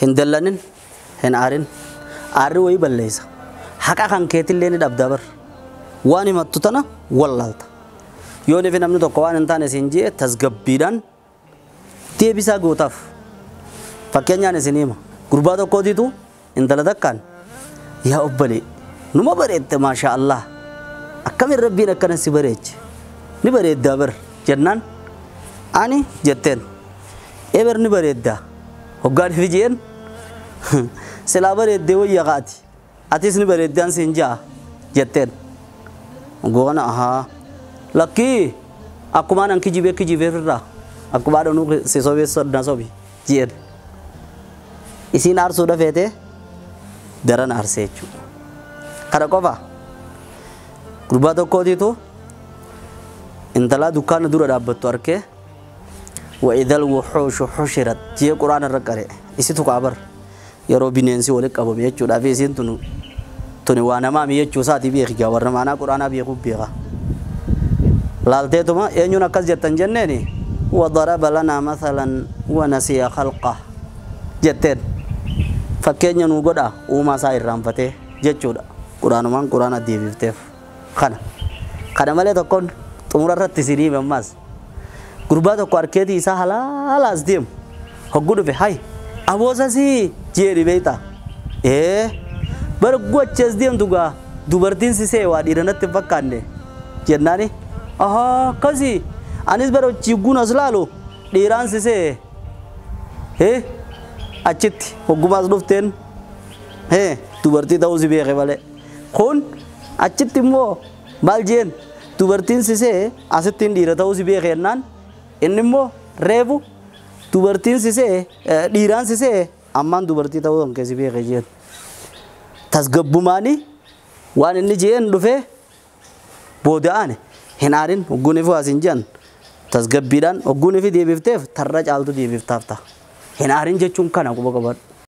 Hin dallanin, hin aarin. Aarri wayii balleessa. Haqa kan keetillee ni dhabda bar. Waan himattu tana wallaalta. Yoo nifi namni tokko waan hin taane siin jee tasgabbiidhaan deebisaa gootaaf. Fakkeenyaan isin hima. Gurbaa tokkootiitu intala takkaan yaa obbolee numa bareedde maashaa Allah. Akkamiin rabbiin akkana si bareeche? Ni bareeddaa bar jennaan ani jetteen. Eber ni bareeddaa. Hoggaan ifi jeen silaa bareeddee wayya kaati. Atis ni bareeddaan siin ja'a jetteen. Goona ahaa lakkii akkumaan an kijibee kijibee irraa akkuma adonuu si sobee na sobi jeen. Isiin aarsuu dhafeetee daran aarsee jechuudha. Kana qofa gurbaa tokkootiitu intalaa dukkaana dura dhaabbattu arkee وإذا الوحوش حشرت جee quraana irra qare isitu qaabar yeroo bineensi walitti qabame jechuudha fi isiin tunu tuni waa namaa mi jechuu isaati beeki gaa warra maanaa quraanaa beekuuf beeka. Laalteetuma eenyuun akkas jettan jenneeni وضرب لنا مثلا ونسي خلقه jetteen fakkeenya nuu godha uumaa isaa irraanfatee jechuudha. Quraanumaan quraana deebifteef kana. Kana malee tokkoon xumura irratti isin hime ammaas. Gurbaa tokko harkeetii isaa halaala as deemu hogguu dhufe hay aboosasii jeeni beektaa ee bara gochi as deemtu gaa dubartiin sisee waa dhiira natti hin fakkaanne jennaani ahaa akkasii anis bara chigguun as laalu dhiiraan sisee ee achitti hoggumaas dhufteen ee dubartii ta'uu si beeke malee kun achitti immoo maal jeen dubartiin sisee asittiin dhiira ta'uu si beeke jennaan inni immoo reefu dubartiin sisee dhiiraan sisee ammaan dubartii ta'uu kan keessi beeke jeen. Tasgabbumaanii waan inni jeen dhufee booda'aan hin aarin hogguun ifu as hin jean tasgabbiidhaan hogguun ifi deebifteef tarra caaltu deebiftaaf ta'a. Hin aarin jechuun kana quba qabadhu.